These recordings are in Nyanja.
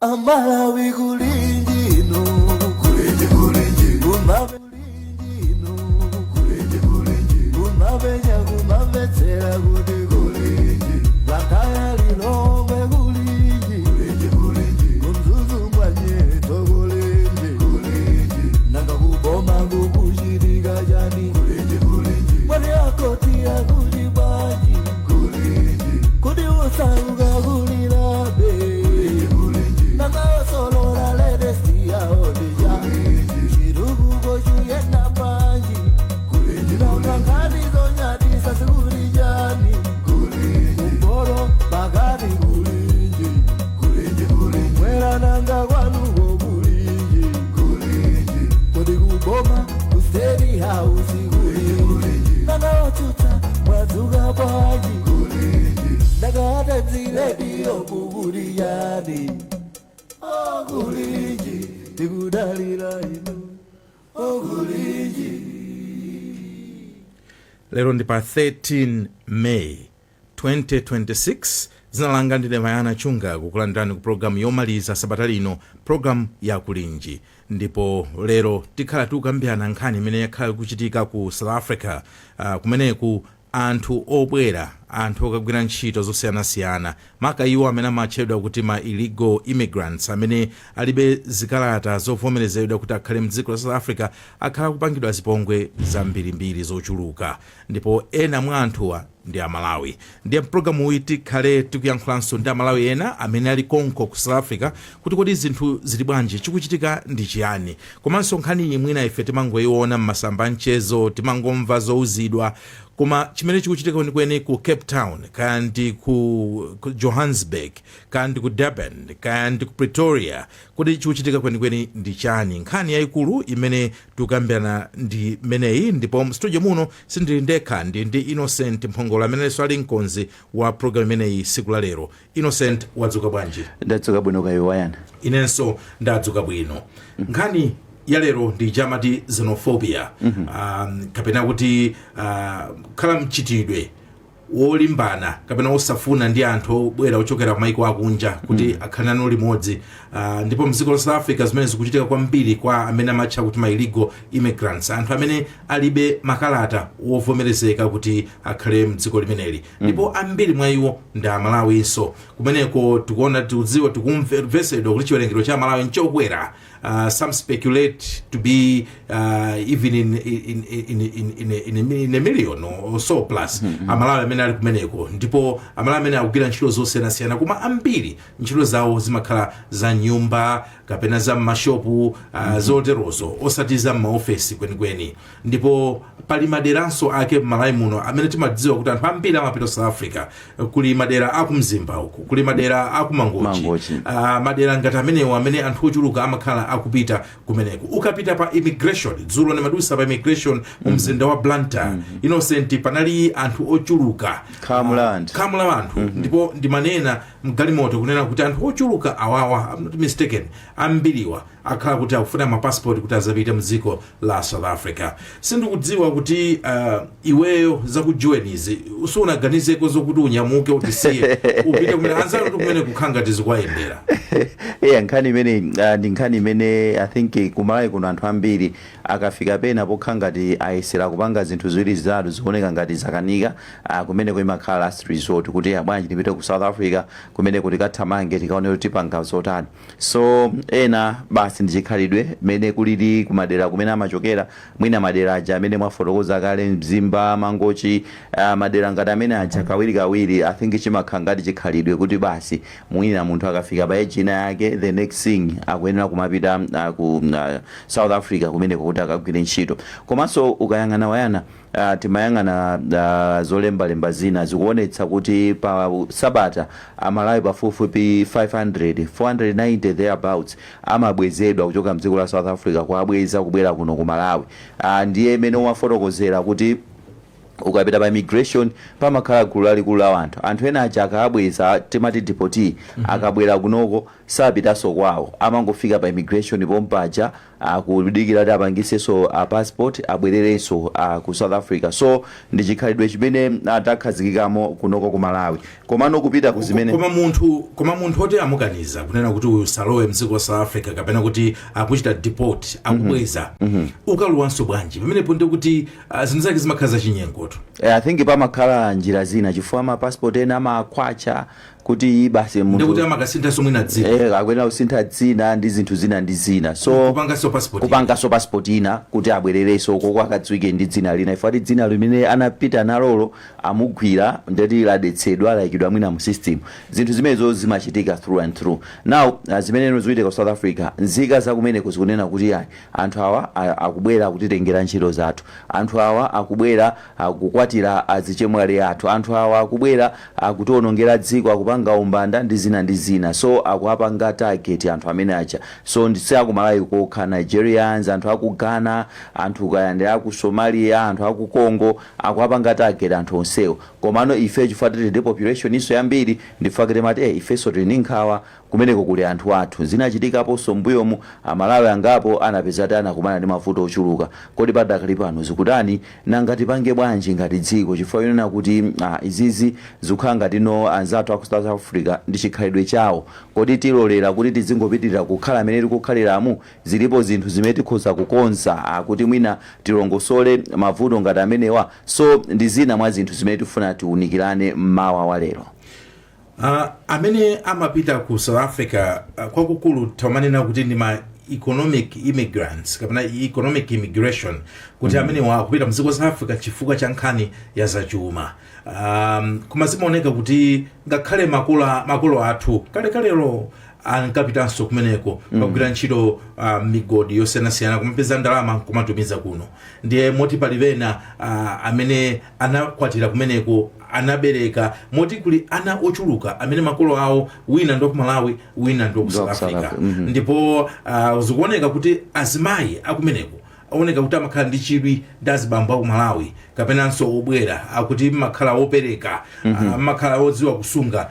Amalawi kulinji inu, kulinji kulinji, kumabe kulinji inu, kulinji kulinji, kumapenya kumamvetsera kuti kulinji, Blantyre, Lilongwe kulinji, kulinji kulinji, kuMzuzu mwanyeto kulinji, kulinji, nanga kuboma kukuchitika chani, kulinji kulinji, mwani akoti akuli bwanji, kulinji, kuti usauka kulilabe, kulinji kulinji, nanga osolola latest yaodija, chitukuko chuyenda bwanji, nanga nkhani zonyadisa sikuli chani, kumboro pakati kulinji, mwera nanga kwanuko kulinji, kodi kuboma ku State House kulinji, nanga otsutsa mwadzuka bwanji, ndakata mzilediyo kukuli yani okulinji, tikudalira inu okulinji. Lero ndi pa 13 May 2026. Dzina langa ndine Mayana Chunga, kukulandirani ku programu yomaliza sabata lino, programu ya Kulinji. Ndipo lero tikhala tikukambirana nkhani imene yakhala ikuchitika ku South Africa. Kumeneku anthu obwera, anthu okagwira ntchito zosiyanasiyana, maka iwo amene amatchedwa kuti ma illegal immigrants, amene alibe zikalata zovomerezedwa kuti akhale mdziko la South Africa, akhala kupangidwa zipongwe zambirimbiri zochuluka, ndipo ena mwa anthuwa ndi Amalawi. Ndiye mpulogalamu iyi tikhale tikuyankhulanso ndi Amalawi ena amene ali konko ku South Africa kuti kodi zinthu zili bwanji, chikuchitika ndi chiyani? Komanso nkhani iyi mwina ife timangoiona m'masamba mchezo, timangomva zouzidwa, koma chimene chikuchitika kwenikweni ku Cape Town, kaya ndi ku Johannesburg, kaya ndi ku Durban, kaya ndi ku Pretoria, kodi chikuchitika kwenikweni ndi chani? Nkhani yayikulu imene tikukambirana ndi meneyi. Ndipo mstudio muno sindili ndekha, ndi Innocent Mphongolo amenenso ali mkonzi wa program imeneyi siku la lero. Innocent, wadzuka bwanji? Ndadzuka bwino, kaya Wayana? Inenso ndadzuka bwino. Nkhani ya lero ndi chamati xenophobia, kapena kuti khala mchitidwe wolimbana kapena wosafuna ndi anthu obwera ochokera kumaiko akunja kuti akhale nanu limodzi. Ndipo mdziko la South Africa zimene zikuchitika kwambiri kwa amene amatcha kuti ma illegal immigrants, anthu amene alibe makalata wovomerezeka kuti akhale mdziko limeneli, ndipo ambiri mwa iwo ndi Amalawinso. Kumeneko tikuona, tikudziwa, tikumvesedwa kuti chiwerengero cha Amalawi nchokwera. Some speculate to be even in a million or so plus Amalawi amene ali kumeneko. Ndipo Amalawi amene akugwira ntchito zosiyanasiyana, koma ambiri ntchito zawo zimakhala za nyumba kapena za mmashopu, zoterozo, osati za mmaofesi kwenikweni. Ndipo pali maderanso ake m'Malawi muno amene timadziwa kuti anthu ambiri amapita South Africa. Kuli madera akumzimba uku, kuli madera akumangochi. Mangochi. Madera ngati amenewo amene anthu ochuluka amakhala akupita kumeneko. Ukapita pa immigration, dzulo ndimadusa pa immigration mu mzinda wa Blantyre, Innocent, panali anthu ochuluka. Khamu la anthu. Khamu la anthu. Ndipo ndimanena mgalimoto kunena kuti anthu ochuluka awawa, I'm not mistaken, ambiriwa akhala kuti akufuna mapassport kuti azapite mdziko la South Africa. Sindikudziwa kuti iweyo zakujoenizi sunaganizeko zokuti unyamuke, utisiye, upite kumene anzanu kuti kumene kukhala ngati zikuwayendera? Yeah, nkhani imene ndi nkhani imene I think kumalawi kuno anthu ambiri akafika pena pokhala ngati ayesera kupanga zinthu ziwiri zitatu, zikuoneka ngati zakanika, kumeneko imakhala last resort kuti ya bwanji tipite ku South Africa kumeneko, tikathamange, tikaone kuti tipanga zotani. So ena basi ndi chikhalidwe mene kulili kumadera kumene amachokera, mwina madera aja amene mwafotokoza kale, Mzimba, Mangochi, madera ngati amene aja, kawirikawiri I think chimakhala ngati chikhalidwe kuti basi mwina munthu akafika pa age ina yake, the next thing akuyenera kumapita ku South Africa kumeneko kuti akagwire ntchito. Komanso ukayang'ana Wayana, timayang'ana zolembalemba zina zikuonetsa kuti pa sabata Amalawi pafupifupi 500, 490 thereabouts amabwezedwa kuchoka mdziko la South Africa, kuabweza kubwera kuno ku Malawi. Ndiye imene umafotokozera kuti ukapita pa immigration pamakhala gulu lalikulu la anthu. Anthu ena aja akabweza, timati deportee, akabwera kunoko sapitanso kwawo, amangofika pa immigration pompaja. Akudikira kuti apangisenso passport, abwererenso ku South Africa. So ndi chikhalidwe chimene takhazikikamo kunoko ku Malawi. Komano kupita ku zimene Koma munthu oti amukaniza kunena kuti uyu salowe mdziko la South Africa, kapena kuti akuchita deport, akubweza, ukalowanso bwanji pamenepo? Ndikuti zinthu zake zimakhala zachinyengoto. I think pamakhala njira zina, chifukwa ma passport ena amakhwacha kuti basi munthu Ndikuti amakasinthanso mwina dzina. Akuyenera kusintha dzina ndi zinthu zina ndi zina, so kupanganso passport. Kupanganso passport ina kuti abwererenso koko, akadziwike ndi dzina lina, ifati dzina limene anapita nalolo amugwira, ndeti ladetsedwa, layikidwa mwina mu system. Zinthu zimenezo zimachitika through and through. Now zimene zikuchitika ku South Africa, nzika zakumeneko zikunena kuti ayi, anthu awa akubwera akutitengera ntchito zathu, anthu awa akubwera akukwatira azichemwali athu, anthu awa akubwera akutionongera dziko, akupanga umbanda ndi zina ndi zina. So akuapanga target anthu amene aja. So ndisi akumalawi kokha, Nigerians, anthu aku Ghana, anthu kaya ndi aku Somalia, anthu aku Congo, akuapanga target anthu onsewo. Komano ife, chifukwa tili ndi population iso yambiri, ndifake timati ifenso tili ndi nkhawa, kumeneko kuli anthu athu. Zinachitikaponso mbuyomu, Amalawi angapo anapeza ati anakumana ndi mavuto ochuluka. Kodi padakali pano zikutani? Nanga tipange bwanji ngati dziko? Chifukwa yonena kuti izizi zikukhala ngati no anzathu aku South Africa ndi chikhalidwe chawo. Kodi tilolera kuti tizingopitirira kukhala amene tikukhaliramu? Zilipo zinthu zimene tikhoza kukonza kuti mwina tilongosole mavuto ngati amenewa. So ndi zina mwa zinthu zimene tifuna tiunikirane mmawa wa lero. Amene amapita ku South Africa kwakukulu tamanena kuti ndi ma economic immigrants kapena economic immigration, kuti amenewa akupita mdziko South Africa chifukwa cha nkhani ya zachuma. Koma zimaoneka kuti ngakhale makolo athu kalekalelo ankapitanso kumeneko kugwira ntchito migodi yosiyanasiyana, kumapeza ndalama kumatumiza kuno. Ndiye moti pali pena amene anakwatira kumeneko, anabereka, moti kuli ana ochuluka amene makolo awo wina ndi ku Malawi, wina ndi ku South South Africa. Africa, Ndipo zikuoneka kuti azimayi akumeneko aoneka kuti amakhala ndi chidwi ndi azibambo aku Malawi kapenanso obwera, akuti mmakhala wopereka, mmakhala odziwa kusunga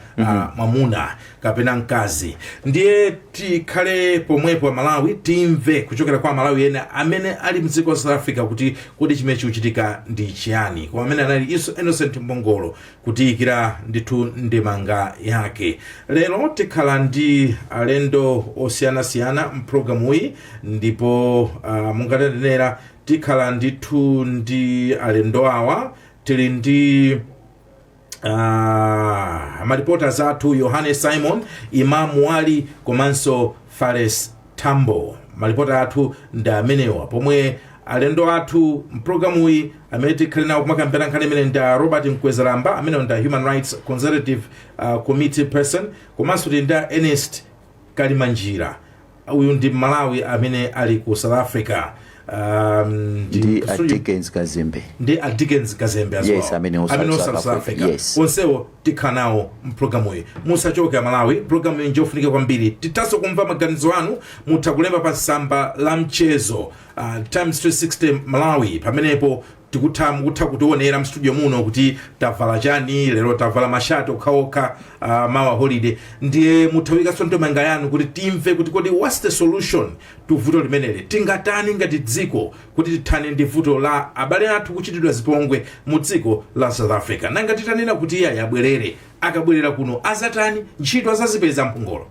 mwamuna kapena mkazi. Ndiye tikhale pomwepo Amalawi, timve kuchokera kwa Amalawi ena amene ali mdziko la South Africa kuti kodi chimene chikuchitika ndi chiyani. Koma amene anali Innocent Mbongolo kutiyikira ndithu ndemanga yake. Lero tikhala ndi alendo osiyanasiyana mpulogalamuyi, ndipo mungatanenera tikhala ndithu ndi alendo awa. Tili ndi ma reporters athu Yohane Simon, Imamu Wali komanso Fares Tambo. Malipota athu ndi amenewa, pomwe alendo athu mpulogalamuyi amene tikhale nawo kumakambirana nkhani imene ndi a Robert Mkwezalamba, amene ndi a Human Rights Consultative Committee person, komanso tili ndi a Ernest Kalimanjira, uyu ndi Malawi amene ali ku South Africa. Ndi a Dickens Kazembe. Ndi a Dickens Kazembe as Yes, well. amene also amene ali also South South Africa. Africa. Yes. Onsewo tikhala nawo mpulogalamuyi. Musachoke Amalawi, pulogalamu iyi njofunika kwambiri. Tithanso kumva maganizo anu. Mutha kulemba pa tsamba la mchezo Times 360 Malawi. Pamenepo tikutha mukutha kutionera mstudio muno kuti tavala chani lero. Tavala mashati okhaokha, mawa holiday. Ndiye muthawikanso ndemanga yanu kuti timve kuti kodi what's the solution to vuto limeneli? Tingatani ngati dziko kuti tithane ndi vuto la abale athu kuchitidwa zipongwe mu dziko la South Africa? Nanga titanena kuti iye abwerere, akabwerera kuno azatani? Ntchito azazipeza mphongolo?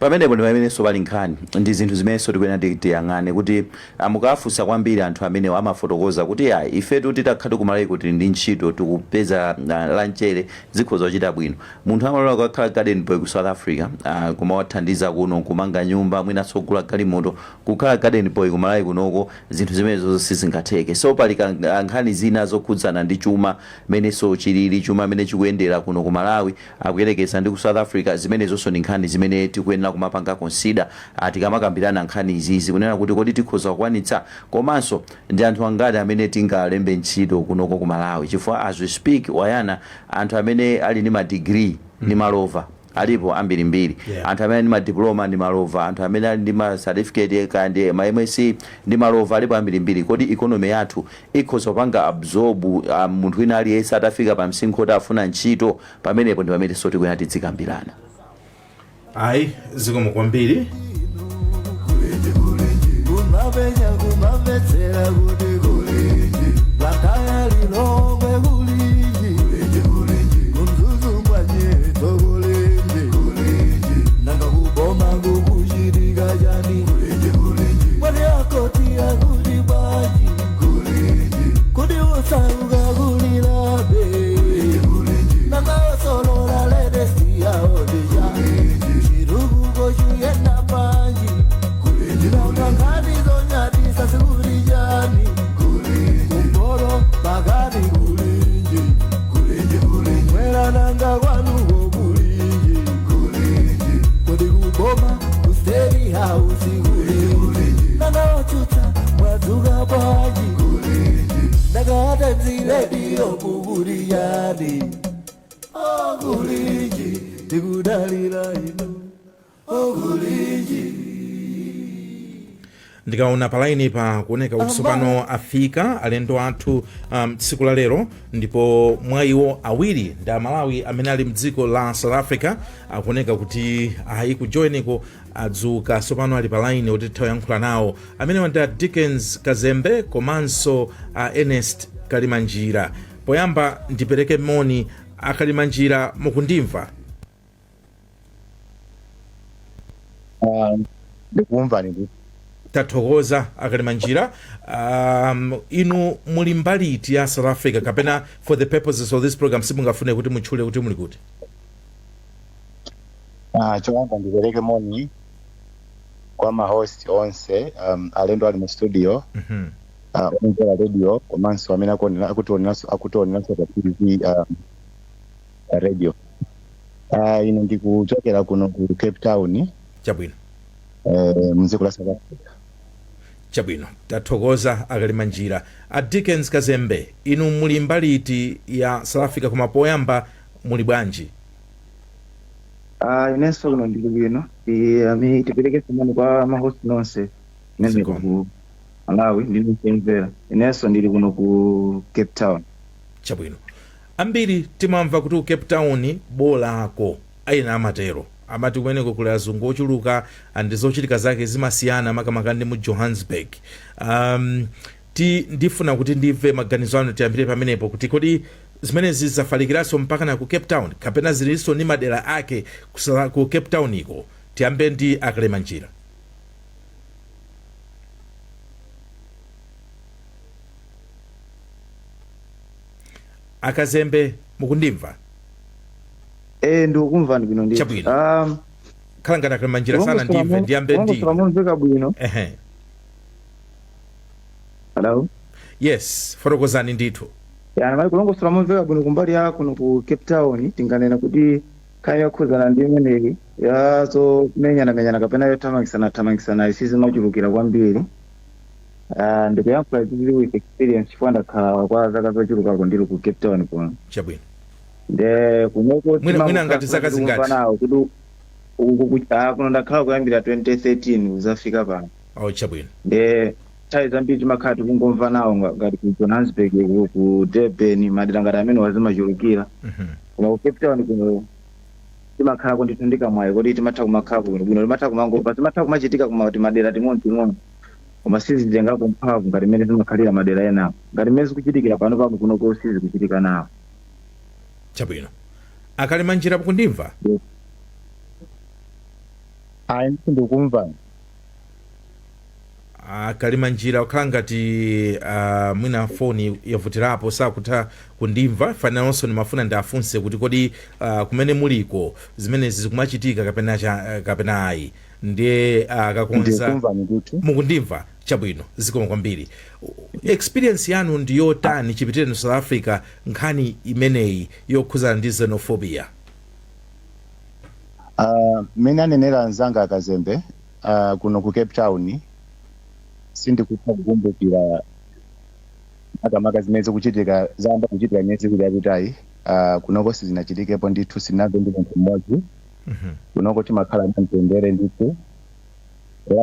Pamenepo ndi pamenenso pali nkhani, ndi zinthu zimenenso tikuyenera tiyang'ane kuti mukafunsa kwambiri anthu amenewo amafotokoza kuti ayi, ifetu titakhala kumalawi kuti ndi ntchito, tikupeza la mchere, zikhoza kuchita bwino. Munthu amalola kukakhala garden boy ku South Africa, kumawathandiza kuno kumanga nyumba, mwinanso kugula galimoto. Kukhala garden boy kumalawi kunoko, zinthu zimenezo sizingatheke. So pali nkhani zina zokhudzana ndi chuma, menenso chilili chuma mene chikuyendera kuno ku Malawi akuyerekeza ndi ku South Africa. Zimenezonso ndi nkhani zimene tikuyenera kumapanga consider tikamakambirana nkhani izizi, kunena kuti kodi tikhoza kukwanitsa, komanso ndi anthu angati amene tingalembe ntchito kunoko ku Malawi? Chifukwa as we speak, wayana, anthu amene ali ndi madigiri ndi malova alipo ambirimbiri. Anthu amene ali ndi madiploma ndi malova, anthu amene ali ndi ma certificate kaya ndi ma MSc ndi malova alipo ambirimbiri. Kodi economy yathu ikhoza kupanga absorb munthu wina aliyense atafika pa msinkhu oti afuna ntchito? Pamenepo ndi pamene so tikuyenera tizikambirana. Ayi, zikomo kwambiri. Kulinji, kulinji. Tamvetsera kuti kulinji, Blantyre, Lilongwe kulinji, kulinji kulinji, kuMzuzu Mwanyeto kulinji, kulinji, nanga kuboma kukuchitika chani, kulinji kulinji, mwati akoti akuti bwanji, kulinji, kuti osauka kulilabe, kulinji kulinji, nanga osolola latest yawo ndija, chitukuko chiyenda panji, nanga nkhani zonyadisa sikuti chani, kumpoto pakati kulinji, kumwera nanga kwanuko kulinji, kodi kuboma ku State House kulinji, nanga otsutsa mwadzuka bwanji, nanga Times Radio kukuti chani, okulinji tikudalira inu okulinji. Ndikaona pa line pa kuoneka kuti tsopano afika alendo athu tsiku la lero, ndipo mwa iwo awiri ndi Amalawi amene ali mdziko la South Africa. Akuoneka kuti ayi kujoiniko adzuka tsopano, ali pa line kuti titha kuyankhula nawo. Amene ndi a Dickens Kazembe komanso Ernest Kalimanjira. Poyamba ndipereke moni. Akalimanjira, mukundimva? Ndikumvani ndi. Tathokoza, Akalimanjira. Inu muli mbali iti ya South Africa, kapena for the purposes of this program simungafune kuti mutchule kuti muli kuti? Choyamba ndipereke moni kwa ma host onse, alendo ali mu studio, omvera radio komanso amene akutioneranso pa TV, pa radio. Ine ndikuchokera kuno ku Cape Town. Mdziko la South Africa. Chabwino, tathokoza, Akalimanjira. A Dickens Kazembe, inu muli mbali iti ya South Africa? Koma poyamba, muli bwanji? Inenso kuno ndili bwino. Tipereke moni kwa ma host nonse imene Zikomo. ku Malawi ndili kumvera. Inenso ndili kuno ku Cape Town. Chabwino. Ambiri timamva kuti ku Cape Town bolako, ayina amatero, amati kumeneko kuli azungu ochuluka and zochitika zake zimasiyana, makamaka ndi mu Johannesburg. Ti ndifuna kuti ndimve maganizo anu. Tiyambire pamenepo kuti kodi zimenezi zafalikiranso mpaka na ku Cape Town, kapena zilinso ndi madera ake ku Cape Town iko? Tiyambe ndi Akalimanjira. Akazembe, mukundimva? Ndikukumvani bwino ndithu. Chabwino. Khala ngati Akalimanjira sana ndimve, ndiyambe ndi Kulongosola momveka bwino. Hello. Yes, fotokozani ndithu. Ya, mali kulongosola momveka bwino, kumbali ya kuno ku Cape Town tinganena kuti nkhani yokhuzana ndi imeneyi ya zomenyana-menyana kapena yothamangisana thamangisana isizimachulukira kwambiri. Ndikuyankhula izizi with experience chifukwa ndakhala kwa zaka zochulukako ndili ku Cape Town kuno. Nde kunoko Mwina ngati zaka zingati? Nawo kuti kuno ndakhala kuyambira 2013 kuzafika pano. Oh, chabwino. Nde nthawi zambiri timakhala tikungomva nawo ngati ku Johannesburg, ku Durban, madera ngati amene wazimachulukira. Koma ku Cape Town kuno timakhalako ndithu ndikamwayi kuti timatha kumakhala bwino bwino, timatha kumangomva, zimatha kumachitika kuma kuti madera ting'onoting'ono, koma sizitengako mphamvu ngati mmene zimakhalira madera enawo. Ngati mmene zikuchitikira pano pano kunoko sizikuchitika nawo. Chabwino. Akalimanjira, mukundimva? Ayi, ndikumva. Akalimanjira kukhala ngati mwina foni yavutirapo, sakutha kundimva. Fananso ndimafuna ndiafunse kuti kodi kumene muliko zimenezi zikumachitika kapena kapena ayi? Ndiye akakonza. Ndikumva ndithu. Mukundimva, chabwino, zikomo kwambiri. Experience yanu ndi yotani chipitireni South Africa nkhani imeneyi yokhuzana ndi xenophobia? Mmene anenera anzanga Akazembe, kuno ku Cape Town sindikutha kukumbukira makamaka zimene zikuchitika, zayamba kuchitika miyezi 2 yapitayi. Kunoko sizinachitikepo ndithu, sinamve ndi munthu mmodzi. Kunoko timakhala mtendere ndithu,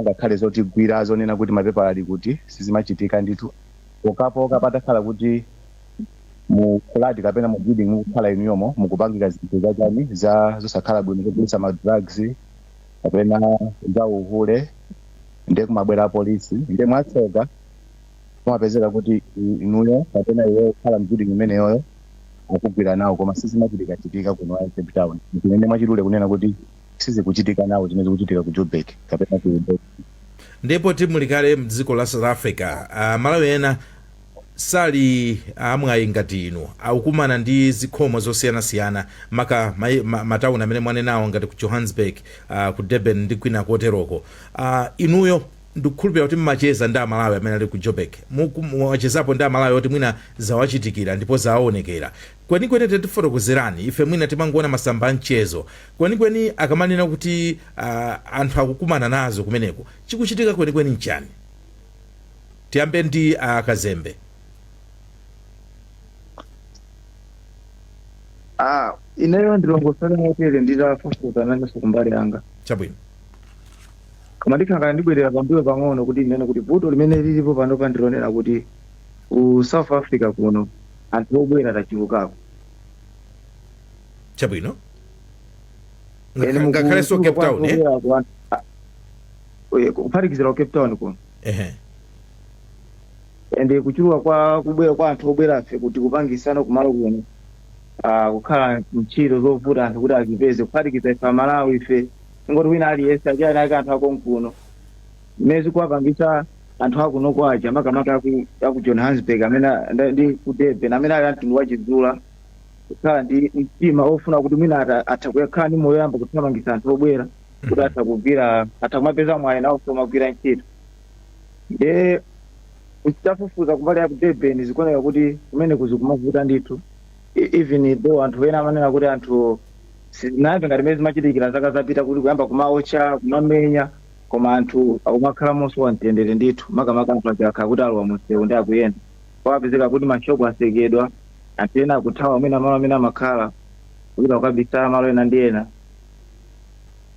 ngakhale zotigwira zonena kuti mapepala ali kuti sizimachitika ndithu, pokapoka patakhala kuti mu flat kapena mu building mukukhala inuyomo mukupangika zinthu zachani za zosakhala bwino, zogulitsa ma drugs kapena za uhule, ndiye kumabwera polisi, ndiye mwatsoka. Kumapezeka kuti inuyo kapena iweyo kukhala m'building imeneyoyo akugwira nawo, koma sizimachitika chitika kuno ya Cape Town. Ndinene mwachidule kunena kuti sizikuchitika nawo zimene zikuchitika ku Joburg kapena ku Durban. Ndipo timulikale mdziko la South Africa, Malawi ena sali amwayi ngati inu, akukumana ndi zikhomo zosiyanasiyana, maka matawuni amene mwanenawo ngati ku Johannesburg, ku Durban ndi kwina koteroko. Inuyo ndikukhulupirira kuti mmacheza ndi Amalawi amene ali ku Joburg. Mwachezapo ndi Amalawi oti mwina zawachitikira ndipo zawaonekera kwenikweni. Tatifotokozerani, ife mwina timangoona masamba a mchezo. Kwenikweni akamanena kuti anthu akukumana nazo kumeneko, chikuchitika kwenikweni nchani? Tiyambe ndi Akazembe. Ineyo ndilongosole motere, nditafufuza nanenso kumbali yanga. Chabwino. Koma ndikhala ndibwerera pambuyo pang'ono kuti ndinene kuti vuto limene lilipo panopa ndilonena kuti ku South Africa kuno anthu obwera tachulukako. Chabwino. Ene Ngakhalenso mukuchuluka Cape kwa anthu Town, eh? obwera ku kuphatikizira ku Cape Town kuno. Ende kuchuluka kwa kubwera kwa anthu obwerafe kuti kupangisano kumalo kuno kukhala ntchito zovuta anthu kuti azipeze, kuphatikiza ife Amalawi ife ingoti wina aliyense achiyani ake anthu akonkuno, mmene zikuwapangisa anthu akuno kwaja, makamaka aku Johannesburg amene ndi ku Durban, amene ali amtundu wachizula, kukhala ndi mtima ofuna kuti mwina atha kukhala ndi moyo yamba kuthamangisa anthu obwera kuti atha kugwira, atha kumapeza mwayi nawo kumagwira ntchito. Nde tafufuza kumbali ya ku Durban, zikuoneka kuti kumene kuzikumavuta ndithu. Even though anthu ena amanena kuti anthu sizinayambe ngati mmene zimachitikira zaka zapita kuti kuyamba kumaotcha, kumamenya, koma anthu akumakhala monso wamtendere ndithu, makamaka anthu aja akhala kuti alowa munsewu ndi akuyenda, kwapezeka kuti mashopu asekedwa, anthu ena akuthawa mwina malo amene amakhala kupita kukabisala malo ena ndi ena.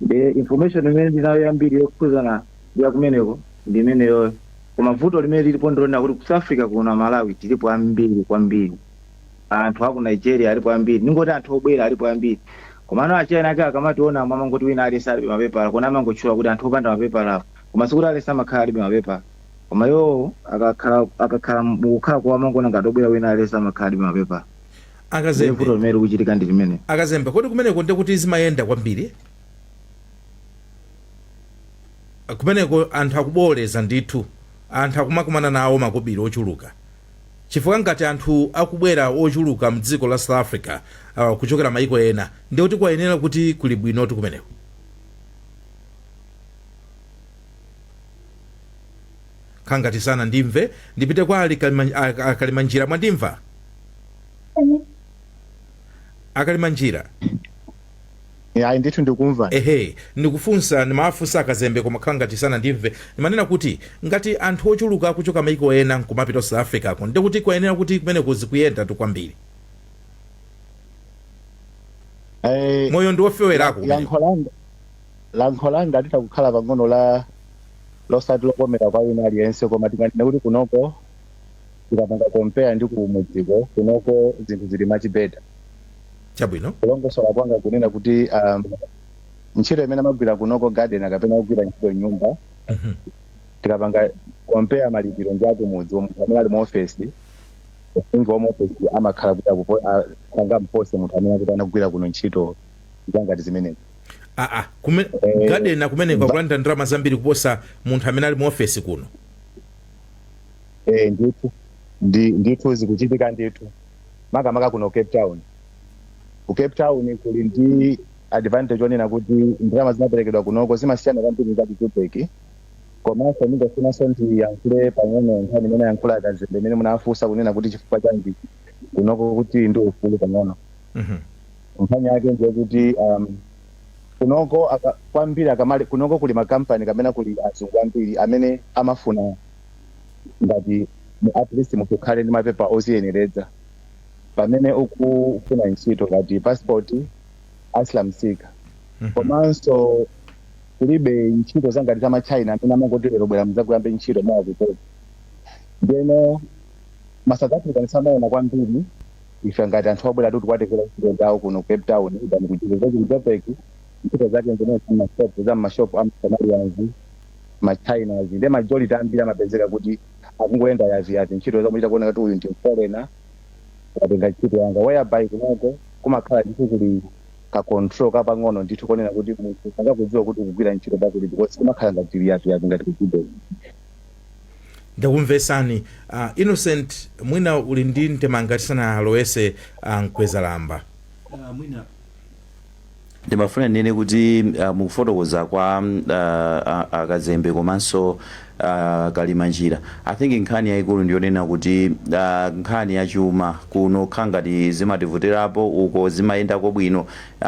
Ndi information imene ndinayo yambiri yokhuzana ndi yakumeneko ndi imeneyoyo. Koma vuto limene lilipo ndilonena kuti ku South Africa kuno Amalawi tilipo ambiri kwambiri, anthu aku Nigeria alipo ambiri, ningoti anthu obwera alipo ambiri. Komano achina ake akamationa amangoti wina aliyense alibe mapepala, kona amangotchula kuti anthu opanda mapepala awo, koma sikuti aliyense amakhala alibe mapepala, koma iwowo akakhala mukukhala kwawo amangoona ngati obwera wina aliyense amakhala alibe mapepala. Ndiye Akazembe. Vuto limene likuchitika ndi limene. Akazembe, kodi kumeneko ndekuti zimayenda kwambiri kumeneko? Anthu akuboleza ndithu, anthu akumakumana nawo makobiri ochuluka, chifukwa ngati anthu akubwera ochuluka mdziko la South Africa kuchokera maiko ena, ndikuti kwayenera kuti kuli bwinotu kumeneko. Khangati sana ndimve, ndipite kwa Akalimanjira. Mwandimva, Akalimanjira? Ayi ndithu, ndikumva. Ehe, ndikufunsa, ndimafunsa Akazembe koma khala ngati sana ndimve. Ndimanena kuti ngati anthu ochuluka akuchoka maiko ena nkumapita South Africa ko, ndikuti kwayenera kuti kumeneko zikuyenda tu kwambiri. Moyo ndi wofewerako kumeneko. Yankho langa litakukhala pang'ono la losati lokomera kwa wina aliyense, koma tinganene kuti kunoko tikapanga compare ndi kumudziko, kunoko zinthu zili much better. Kulongosola kwanga kunena kuti ntchito imene amagwira kunoko gardener kapena kugwira ntchito nyumba, tikapanga compare malipiro ndi akumudzi, munthu amene ali mu ofesi, ufungi wa mu ofesi amakhala kuti angampose munthu amene akuti anagwira kuno ntchito zangati zimenezi. Aa, gardener kumeneko akulandira ndalama zambiri kuposa munthu amene ali mu ofesi kuno? Ndithu, ndithu zikuchitika ndithu, makamaka kuno Cape Town. Ku Cape Town kuli ndi advantage onena kuti ndalama zimaperekedwa kunoko zimasiyana kwambiri ndi ku Joburg. Komanso ndingofunanso ndiyankhule pang'ono nkhani imene ayankhula Akazembe, imene munafunsa kunena kuti chifukwa chanji kunoko kuti ndi ufulu pang'ono. Nkhani yake ndiye kuti kunoko kwambiri akamali kunoko kuli makampani kapena kuli azungu ambiri amene amafuna ngati at least munthu ukhale ndi mapepa oziyeneredza pamene ukufuna ntchito, ngati passport, asylum seeker. Komanso kulibe ntchito zangati za machina amene amangoti lero bwera mudzakuyambe ntchito mwakutoka. Ndeno ma South African samaona kwambiri ife ngati anthu abwera kuti kuwatekera ntchito zawo kuno ku Cape Town than ku Joburg. Ntchito zake zimene zammashopu, zammashopu ama Somalians, ma Chinas, ndi majority ambiri amapezeka kuti Akungoyenda yaziyazi, ntchito zamuchita kuoneka kuti uyu ndi foreigner, watenga ntchito yanga, whereby kunoko kumakhala ndithu kuli ka control kapang'ono ndithu, konena kuti munthu sangakudziwa kuti ukugwira ntchito pakuti, because kumakhala ngati yaziyazi, ngati kuchibeni. Ndakumvesani. Innocent, mwina uli ndi ndemanga tisanalowese Mkwezalamba? Mwina Ndimafuna ndinene kuti mukufotokoza kwa Akazembe komanso Kalimanjira, I think nkhani yayikulu ndiyonena kuti nkhani yachuma kuno kha ngati zimativutirapo, uko zimayendako bwino.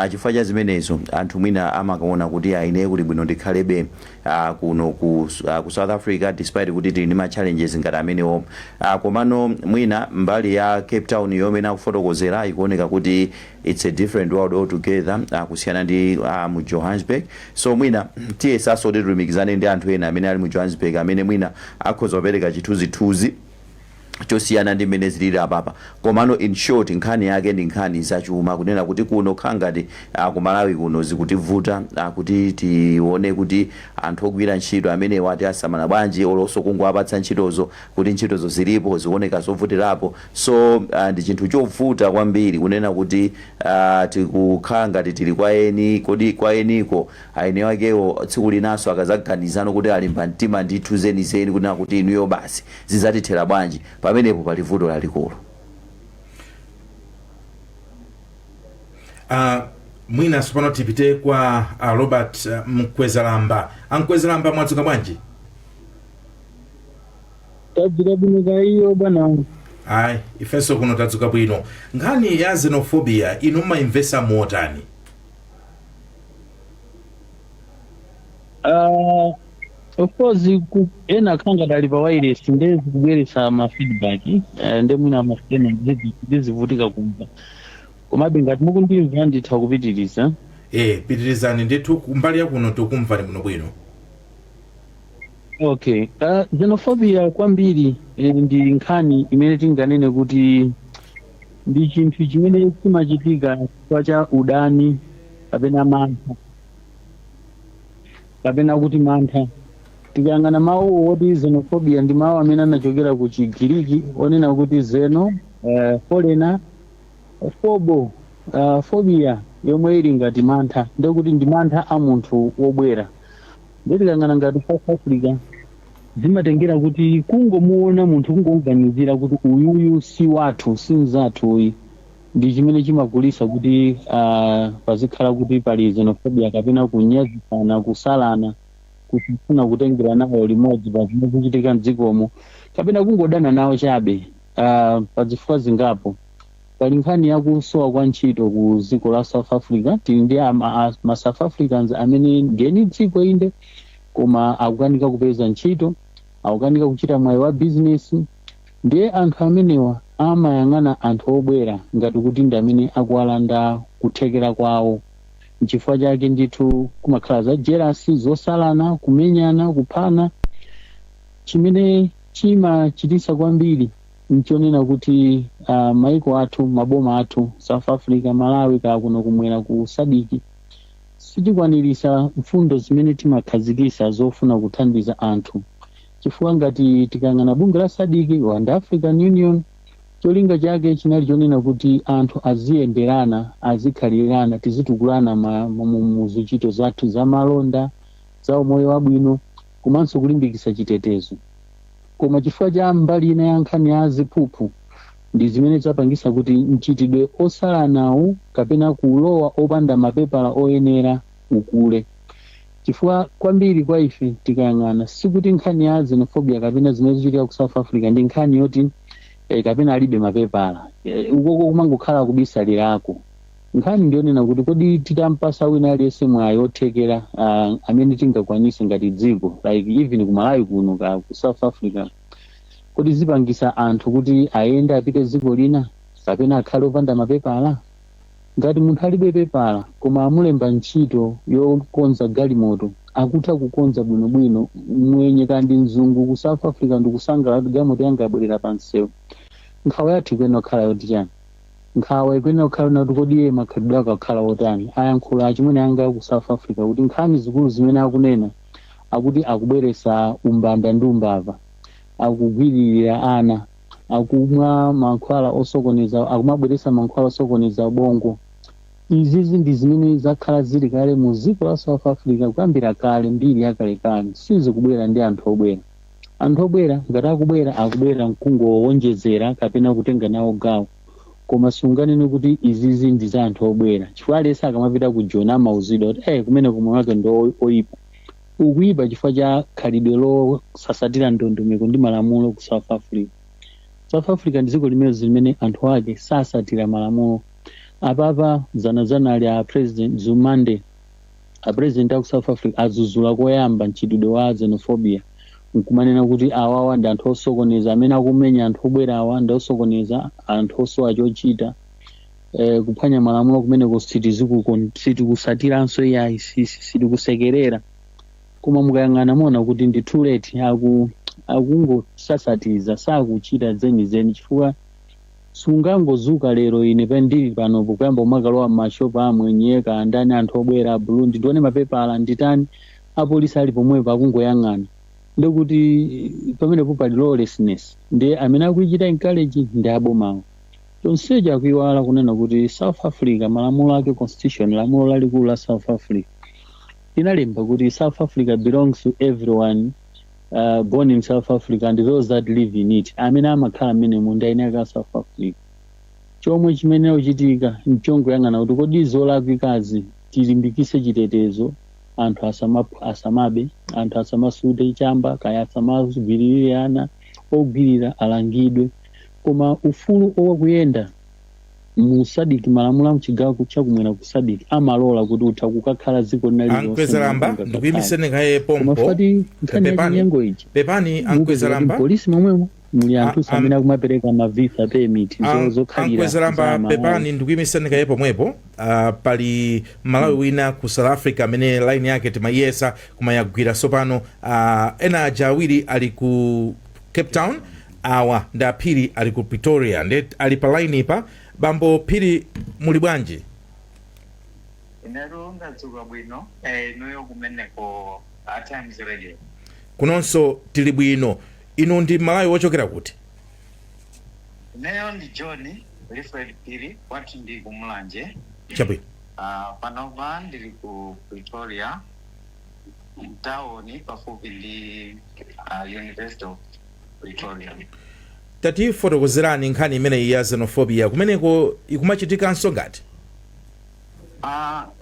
Chifukwa cha zimenezo anthu mwina amakaona kuti aine kuli bwino ndikhalebe kuno ku South Africa, despite kuti tili ndi ma challenges ngati amenewo. Komano mwina mbali ya Cape Town yomwe akufotokozera ikuoneka kuti it's a different world altogether, kusiyana ndi mu Johannesburg. So mwina tiyesaso kuti tilumikizane ndi anthu ena amene ali mu Johannesburg, amene mwina akhoza kupereka chithunzithunzi chosiyana ndi mmene zilili apapa. Komano in short, nkhani yake ndi nkhani zachuma, kunena kuti kuno kha ngati ku Malawi kuno zikutivuta kuti tione kuti anthu ogwira ntchito amene wati asamala bwanji, olonso kungowapatsa ntchitozo, kuti ntchitozo zilipo, zikuoneka zovutirapo. So ndi chinthu chovuta kwambiri kunena kuti tikukhala ngati tili kwa eni. Kodi kwa eniko aeni wakewo tsiku linanso akazaganizano kuti alimba mtima ndithu zenizeni kunena kuti inuyo basi, zidzatithera bwanji? Pamenepo pali vuto lalikulu. Mwina tsopano tipite kwa Robert Mkwezalamba. Amkwezalamba, mwadzuka bwanji? Tadzuka bwino, kaiyo bwana? Ayi, ifenso kuno tadzuka bwino. Nkhani ya xenophobia inu mmayimvesa motani? Of course, ena khanga dali pa wireless, nde zikubweretsa ma feedback, nde mwina mafena ndizivutika kumva, komabe ngati mukundimva nditha kupitiriza. Pitirizani ndithu, kumbali yakuno tikumvani bwinobwino. Okay, xenophobia kwambiri ndi nkhani imene tinganene kuti ndi chinthu chimene chimachitika chifukwa cha udani kapena mantha, kapena kuti mantha. Tikayang'ana mawu oti xenophobia, ndi mawu amene anachokera ku Chigiriki onena kuti xeno, foreigner, phobo, phobia yomwe ili ngati mantha, ndekuti ndi mantha a munthu wobwera. Ndiye tikayang'ana ngati South Africa, zimatengera kuti kungomuona munthu, kungomuganizira kuti uyuyu si wathu, si mzathu uyi, ndi chimene chimakulisa kuti pazikhala kuti pali xenophobia kapena kunyazitsana, kusalana, kufuna kutengera nawo limodzi pa zimene zikuchitika mdzikomo, kapena kungodana nawo chabe pa zifukwa zingapo. Pali nkhani yakusowa kwa ntchito ku dziko la South Africa. Tili ndi ma South Africans amene ndiyeni dziko inde, koma akukanika kupeza ntchito, akukanika kuchita mwayi wa bizinesi. Ndiye anthu amenewa amayang'ana anthu obwera ngati kuti ndi amene akuwalanda kuthekera kwawo. Nchifukwa chake ndithu kumakhala za jealousy, zosalana, kumenyana, kuphana. Chimene chimachitisa kwambiri nchonena kuti maiko athu, maboma athu, South Africa, Malawi, kaya kuno kumwera ku SADC, sitikwanirisa mfundo zimene timakhazikisa zofuna kuthandiza anthu. Chifukwa ngati tikayang'ana bungwe la SADC and African Union, cholinga chake chinali chonena kuti anthu aziyenderana, azikhalirana, tizitukulana mu zichito zathu za malonda, za umoyo wabwino, komanso kulimbikitsa chitetezo. Koma chifukwa cha mbali ina ya nkhani ya ziphuphu, ndi zimene zapangisa kuti mchitidwe osalanawu kapena kulowa opanda mapepala oyenera ukule. Chifukwa kwambiri kwa ife tikayang'ana, sikuti nkhani ya xenophobia kapena zimene zikuchitika ku South Africa ndi nkhani yoti kapena alibe mapepala, ukoko kumangokhala kubisalirako. Nkhani ndiyonena kuti kodi titampasa wina aliyense mwayi othekera amene tingakwanise ngati dziko, like even ku Malawi kuno ka ku South Africa, kodi zipangisa anthu kuti ayende apite dziko lina kapena akhale opanda mapepala? Ngati munthu alibe pepala koma amulemba ntchito yokonza galimoto, akutha kukonza bwinobwino, mwenye kandi mzungu ku South Africa ndikusangalala kuti galimoto yanga yabwerera pa msewu, nkhawa yathu ikuyenera kukhala yoti chani? Nkhawa ikuyenera kukhala kuti kodi iye makhalidwe ake akukhala otani? Ayankhula achimwene anga ku South Africa kuti nkhani zikulu zimene akunena akuti akubweresa umbanda ndi umbava. Akugwiririra ana, akumwa mankhwala osokoneza, akumabweretsa mankhwala osokoneza bongo. Izizi ndi zimene zakhala zili kale mu dziko la South Africa kuyambira kale, mbiri yakalekale. Sizikubwera ndi anthu obwera. Anthu obwera, ngati akubwera, akubwera mkungowonjezera kapena kutenga nawo gawo, koma sunganene kuti izizi ndi za anthu obwera, chifukwa aliyense akamapita ku Joni amauzidwa kuti kumene kumwe wake ndi oyipa. Ukuyipa chifukwa cha khalidwe losasatira ndondomeko ndi malamulo ku South Africa. South Africa ndi dziko limene anthu ake sasatira malamulo. Apapa zanazana ali a President Zumande, a president aku South Africa, azuzula koyamba mchitidwe wa xenophobia, nkumanena kuti awawa ndi anthu osokoneza, amene akumenya anthu obwera awa ndi osokoneza, anthu osowa chochita, kuphwanya malamulo kumeneko sitikusatiranso iyayi, sitikusekerera. Koma mukayang'ana muona kuti ndi too late, akungosasatiza, sakuchita zenizeni, chifukwa sungangozuka lero, ine pandili panopo, kuyamba umakalowa m'mashopu amwenye kandani, anthu obwera a Burundi, ndione mapepala, nditani, apolisi ali pomwepo akungoyang'ana, ndikuti pamenepo pali lawlessness. Ndi amene akuichita encourage ndi abomawo. Chonsecho akuiwala kunena kuti South Africa, malamulo ake, constitution, lamulo lalikulu la South Africa linalemba kuti South Africa belongs to everyone born in South Africa and those that live in it. Amene amakhala mmenemo ndi eni ake a South Africa. Chomwe chimene kuchitika nchongoyang'ana kuti kodi zolakwikazi tilimbikise chitetezo, anthu asamabe, anthu asamasute chamba, kaya asamagwiririre ana, ogwirira alangidwe. Koma ufulu owakuyenda mu SADC, malamulo a mchigawo chakumwera ku SADC amalola kuti utha kukakhala dziko lina lililonse. Ankwezalamba, ndikuyimiseni kaye koma pompo. fati nkhani ya Pepani. chinyengo ichi, Pepani, Ankwezalamba. polisi momwemo muli anthu amene akumapereka ma visa permit zokhalira Ankwezalamba, za Malawi. pepani, ndikuyimiseni kaye pomwepo. Pali Malawi wina ku South Africa amene line yake timayiyesa kumayagwira sopano. Ena aja awiri ali ku Cape Town, awa ndi Aphiri ali ku Pretoria, ndi ali pa line ipa. Bambo Phiri, muli bwanji? Inetu ndadzuka bwino. Inuyo kumeneko a Times Radio? Kunonso tili bwino. Inu ndi Malawi wochokera kuti? Ineyo ndi John Wilfred Phiri, kwathu ndi kumulanje. Chabwino. Panopa ndili ku Pretoria mtawuni, pafupi ndi University of Pretoria. Tatifotokozerani nkhani imeneyi ya xenophobia, kumeneko ikumachitikanso ngati?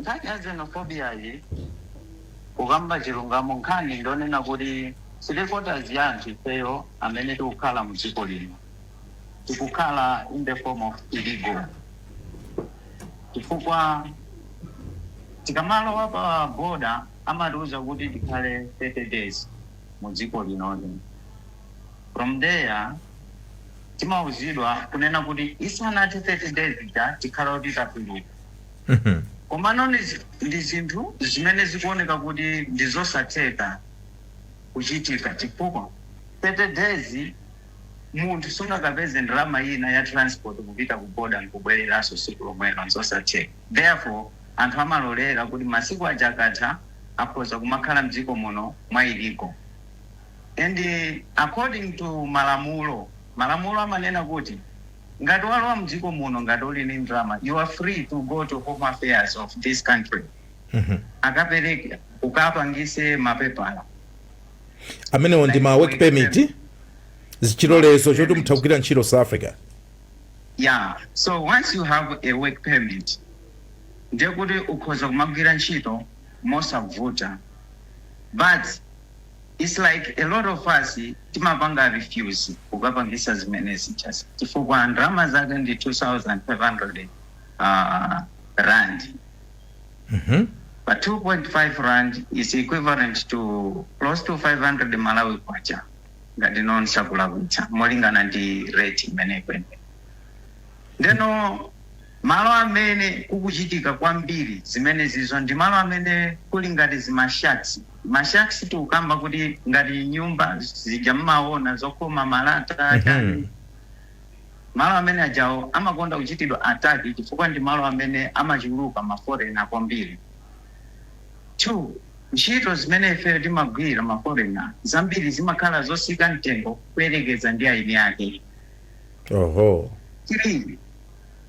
Nkhani ya xenophobia iyi, kukamba chilungamo, nkhani ndonena kuti three quarters ya anthu ifeyo amene tikukhala mu dziko lino tikukhala in the form of illegal, chifukwa tikamalowa pa border amatiuza kuti tikhale 30 days mu dziko linoli. From there timauzidwa kunena kuti isanathe 30 days ija tikhala kuti tatuluka. Komano ndi zinthu zimene zikuoneka kuti ndi zosatheka kuchitika, chifukwa 30 days munthu sungakapeze ndalama ina ya transport kupita ku border nkubwereranso siku lomwelo, nzosatheka. Therefore anthu amalolera kuti masiku aja akatha akhoza kumakhala mdziko muno mwa illegal. And according to malamulo, malamulo amanena kuti ngati walowa mdziko muno, ngati uli ndi ndalama, you are free to go to Home Affairs of this country, akapereke, ukapangise mapepala. Amenewo ndi ma work permit, chilolezo choti mutha kugwira ntchito South Africa. Yeah, so once you have a work permit, ndiye kuti ukhoza kumagwira ntchito mosavuta. But it's like a lot of us timapanga refuse kukapangisa zimenezi just chifukwa ndalama zake ndi 2500 rand. But 2.5 rand is equivalent to close to 500 Malawi kwacha, ngati nonsakulakwitsa, molingana ndi rate imene ikwende. Ndeno malo amene kukuchitika kwambiri zimene zizo ndi malo amene kuli ngati zima shacks. Ma shacks tikukamba kuti ngati nyumba zija mmaona zokhoma malata, chani. Malo amene ajawo amakonda kuchitidwa attack chifukwa ndi malo amene amachuluka ma foreigner kwambiri. Two, Ntchito zimene ifeyo timagwira, ma foreigner, zambiri zimakhala zosika mtengo kuyerekeza ndi aini ake. Three,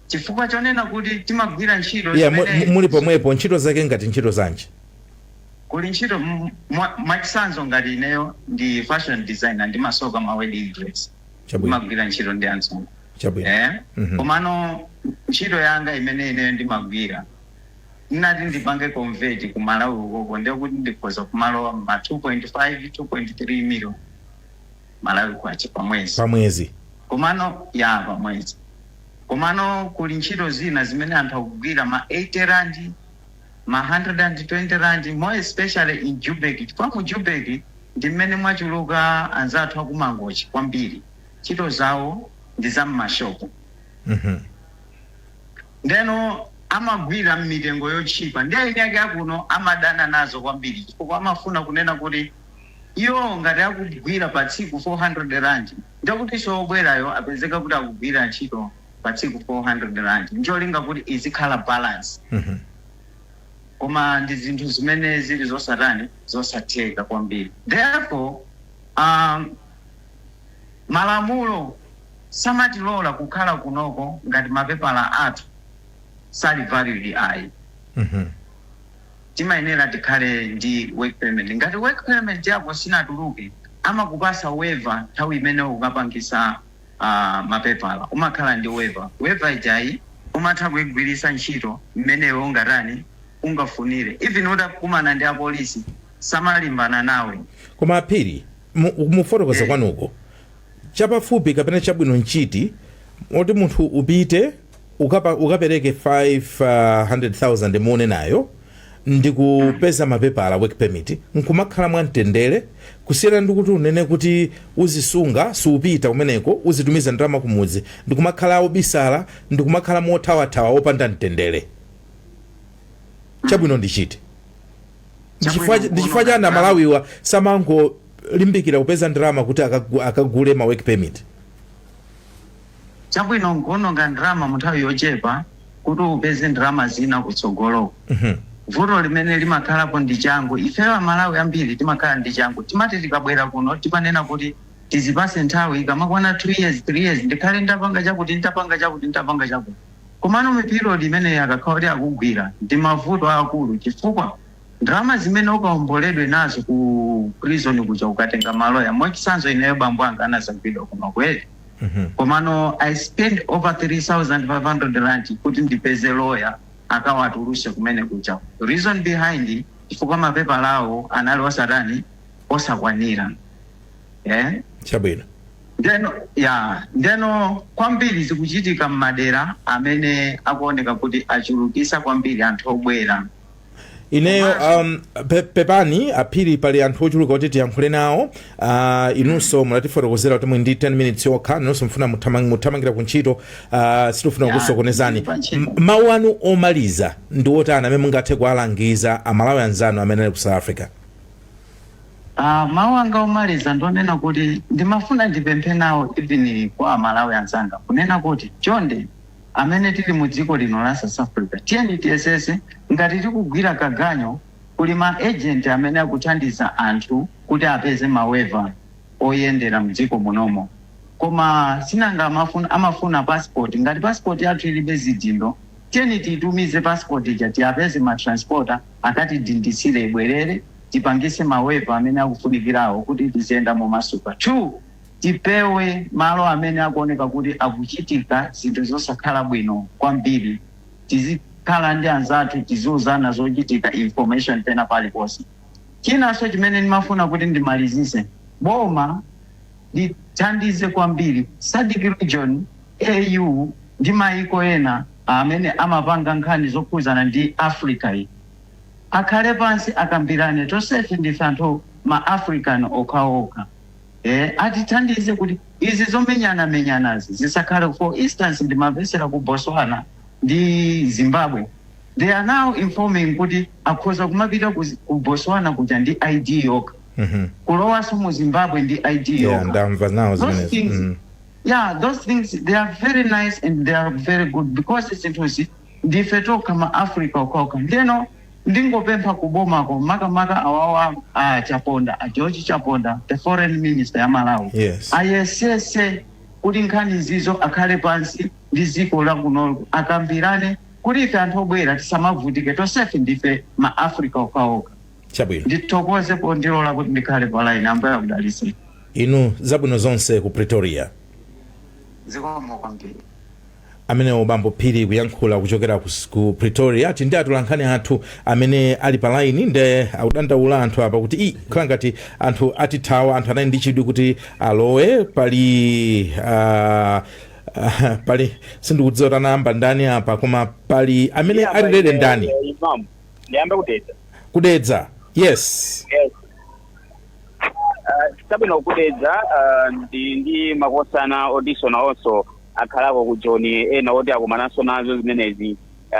chifukwa chonena kuti timagwira ntchito zimene Muli pomwepo, ntchito zake ngati ntchito zanji? Kuli ntchito, mwachitsanzo ngati ineyo ndi fashion designer, ndimasoka ma wedding dress. Ndimagwira ntchito ndi anzungu. Komano ntchito yanga imene ineyo ndimagwira, ndinati ndipange convert ku Malawi ukoko, ndiye kuti ndikhoza kumalowa ma 2.5, 2.3 million Malawi kwacha pamwezi. Pamwezi? Komano ya pamwezi. Komano kuli ntchito zina zimene anthu akugwira ma 80 rand, ma 120 rand, more especially in Joburg, chifukwa mu Joburg ndi mmene mwachuluka anzathu akumangochi kwambiri. Ntchito zawo ndi za mmashopu. Ndeno amagwira mmitengo yotchipa, ndi aini ake akuno amadana nazo kwambiri, chifukwa amafuna kunena kuti iwo ngati akugwira pa tsiku 400 rand, ndekuti obwerayo apezeka kuti akugwira ntchito pa tsiku 400 rand, ncholinga kuti izikhala balance. Koma ndi zinthu zimene zili zosatani, zosatheka kwambiri. Therefore malamulo samatilola kukhala kunoko ngati mapepala athu sali valid ayi. Timayenera tikhale ndi work permit. Ngati work permit yako sinatuluke, amakupasa waiver. Nthawi imene ukapangisa mapepala, umakhala ndi waiver. Waiver ijayi umatha kuigwirisa ntchito mmeneyo ungatani, ungafunire. Even utakumana ndi apolisi, samalimbana nawe. Koma Aphiri, mufotokoza kwanuko, chapafupi kapena chabwino nchiti, oti munthu upite ukapereke 500,000 muone nayo ndi kupeza mapepala, work permit, nkumakhala mwamtendere, kusiyana ndi kuti unene kuti uzisunga, siupita kumeneko, uzitumiza ndalama kumudzi, ndikumakhala obisala, ndikumakhala mothawathawa opanda mtendere? Chabwino ndi chiti? Ndi chifukwa chani Amalawiwa samangolimbikira kupeza ndalama kuti akagule ma work permit? Chabwino nkuononga ndalama mu nthawi yochepa kuti upeze ndalama zina kutsogoloko. Vuto limene limakhalapo ndi changu. Ifeyo Amalawi ambiri timakhala ndi changu. Timati tikabwera kuno, timanena kuti tizipase nthawi, ikamakwana 2 years, 3 years, ndikhale ndapanga chakuti, nditapanga chakuti, nditapanga chakuti. Komano mu period imeneyi akakhala kuti akugwira, ndi mavuto akulu, chifukwa ndalama zimene ukaomboledwe nazo ku prison kuja, ukatenga maloya. Mwachitsanzo, ineyo bambo anga anazagwidwa kuno kweli. Komano I spend over 3500 rand kuti ndipeze lawyer akawatuluse kumene kuja. Reason behind, chifukwa mapepala awo anali osatani, osakwanira, eh? Ndeno ya ndeno kwambiri zikuchitika m'madera amene akuoneka kuti achulukisa kwambiri anthu obwera. Ineyo pepani Aphiri, pali anthu ochuluka kuti tiyankhule nawo. Inunso munatifotokozera kuti muli ndi 10 minutes yokha. Inunso mfuna muthamangira ku ntchito. Sitifuna kukusokonezani. Ndili pa ntchito. Mawu anu omaliza ndi otani amene mungathe kuwalangiza Amalawi anzanu amene ali ku South Africa? Mawu anga omaliza ndionena kuti ndimafuna ndipemphe nawo even kwa Amalawi anzanga, kunena kuti chonde, amene tili mu dziko lino la South Africa, tiyeni tiyesese. Ngati tikugwira kaganyo, kuli ma agent amene akuthandiza anthu kuti apeze ma waiver oyendera mdziko munomo. Koma sinanga amafuna passport. Ngati passport yathu ilibe zidindo, tiyeni tiyitumize passport ija, tiyapeze ma transporter akatidindisire, ibwerere, tipangise ma waiver amene akufunikirawo kuti tiziyenda momasuka. Two, tipewe malo amene akuoneka kuti akuchitika zinthu zosakhala bwino kwambiri. Tizikhala ndi anzathu, tiziuzana zochitika, information pena paliponse. Chinanso chimene ndimafuna kuti ndimalizise, boma lithandize kwambiri SADC region, AU ndi maiko ena amene amapanga nkhani zokhuzana ndi Africa iyi, akhale pansi akambirane. Tonsefe ndife anthu ma African okhaokha. Atithandize kuti izi zomenyana-menyanazi zisakhale. For instance, ndimamvesera ku Botswana ndi Zimbabwe, they are now informing kuti akhoza kumapita ku Botswana kuja ndi ID yokha, kulowanso mu Zimbabwe ndi ID yokha. Ndamva nawo Those zimenezo. things, yeah, those things, they are very nice and they are very good, because zinthuzi ndife tokha ma Africa okhaokha. Ndeno Ndingopempha kubomako, makamaka awawa a Chaponda, a George Chaponda, the foreign minister ya Malawi, ayesese kuti nkhani zizo akhale pansi ndi dziko lakunolo, akambirane kuti ife anthu obwera tisamavutike. Tonsefe ndife ma Africa okhaokha. Ndithokoze pondilola kuti ndikhale pa line. Ambuye akudalitse. Inu zabwino zonse ku Pretoria. Zikomo kwambiri. Amenewo bambo Phiri kuyankhula kuchokera ku Pretoria. Ti ndi atolankhani athu amene ali pa line, nde akudandaula anthu apa kuti i khala ngati anthu atithawa. Anthu anali ndi chidwi kuti alowe. Pali sindikudziwa kuti anayamba ndani apa, koma pali amene alilere ndani? Imam, ndiyambe kudedza. Kudedza, yes. Yes. Chabwino, kudedza ndi makosana odisona onso akhalako ku Joni, ena oti akumananso nazo zimenezi,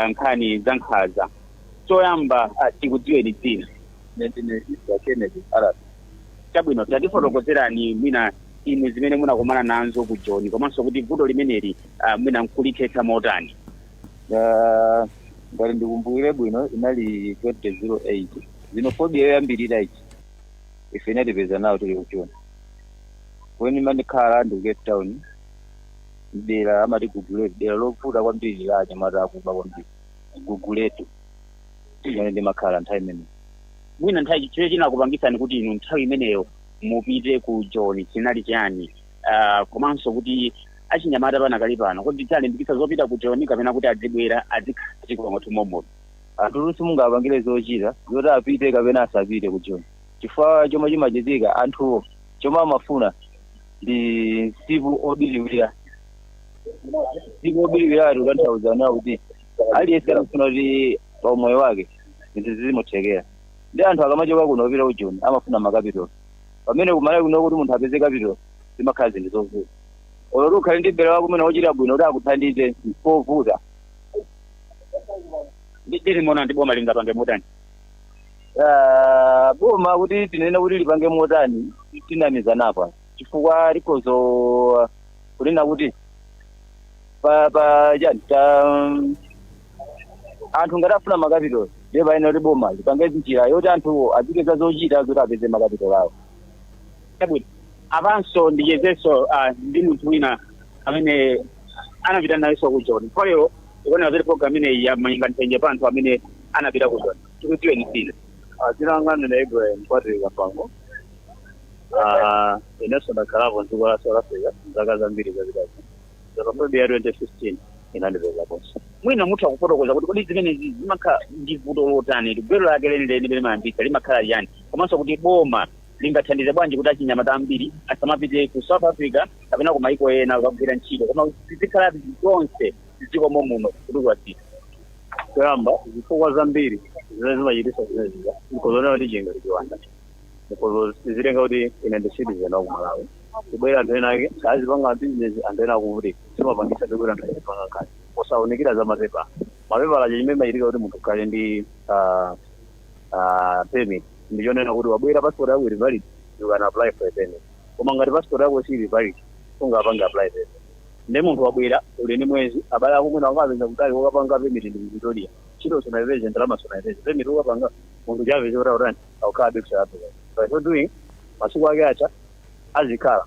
nkhani za nkhanza. Choyamba, tikudziweni dzina. Ndine Isra Kennedy Arab. Chabwino, tatifotokozerani mwina inu zimene munakumana nazo ku Joni, komanso kuti vuto limeneli mwina nkulithetsa motani. Ngati ndikumbukire bwino, inali 2008, xenophobia yoyambirira ichi ife inatipeza nawo tili ku Joni. Kweni mandikhala ndi ku Cape Town, dera amati Guguletu, dera lovuta kwambiri la anyamata akuba kwambiri, Guguletu imene ndimakhala nthawi imeneyo. Mwina nthawi chimene chinakupangisani kuti inu nthawi imeneyo mupite ku Joni chinali chani? Komanso kuti achinyamata panakali pano, kuti tidzalimbikitsa zopita ku Joni kapena kuti adzibwera adzikhala dziko mwathu momuno? Anthu simungapangire zochita zoti apite kapena asapite ku Joni, chifukwa chomwe chimachitika, anthuwo chomwe amafuna ndi msipu obiriwira. Msipu obiriwira kutanthauza nawo kuti aliyense amafuna kuti pa umoyo wake zinthu zizimuthekera. Ndi anthu akamachoka kuno kupita ku Joni amafuna ma capital, pamene kumalawi kuno kuti munthu apeze capital zimakhala zinthu zovuta. Olo ukhale ndi mbele wako umene wochita bwino kuti akuthandize, nkovuta. Ndilimona ndi boma lingapange motani? Ah, boma kuti tinene kuti lipange motani, tinamizanapo, chifukwa likozo kunena kuti pa chani ta anthu ngati afuna ma capital, ndiye payenera kuti boma lipange njira yoti anthuwo azipeza zochita zoti apeze ma capital awo. Chabwino, apanso ndichezenso ndi munthu wina amene anapita nayenso ku Joni. Kwa lero ikuonera zoti program imeneyi yamanga nthenje pa anthu amene anapita ku Joni. Tikudziweni dzina. Dzina langa ndine Ibrahim Patrick Kapango. Inenso ndakhalapo mdziko la South Africa zaka zambiri zapitazo. Xenophobia ya 2015 inandipezaponso. Mwina mutha kufotokoza kuti kodi zimenezi zimakhala ndi vuto lotani, gwero lake lenileni limene mayambitsa limakhala liyani, komanso kuti boma lingathandize bwanji kuti achinyamata ambiri asamapite ku South Africa kapena ku maiko ena kukagwira ntchito, koma zizikhala zonse mdziko muno kutukula dziko? Kuyamba, zifukwa zambiri zimene zimachititsa zimeneziza, nkozonena kuti chinga chiwanda, nkozo zitenga kuti ine ndi citizen wa ku Malawi, kubwera anthu ena ake azipanga business, anthu ena akuvutika, zimapangitsa ndikuti anthu azipanga nkhani posaunikira za mapepa. Mapepala aja, chimene machitika kuti munthu ukhale ndi permit, ndichonena kuti wabwera, passport yako ili valid, you can apply for a permit. Koma ngati passport yako sili valid, ungapange apply permit? Ndi munthu wabwera, uli ndi mwezi, abale ako mwina wakapeza kutali, ukapanga permit ndi ku Pretoria, ntchito sunayipeze, ndalama sunayipeze, permit ukapanga? Munthu chapeze kuti autani, akukhala ku South Africa. By so doing, masiku ake acha azikhala.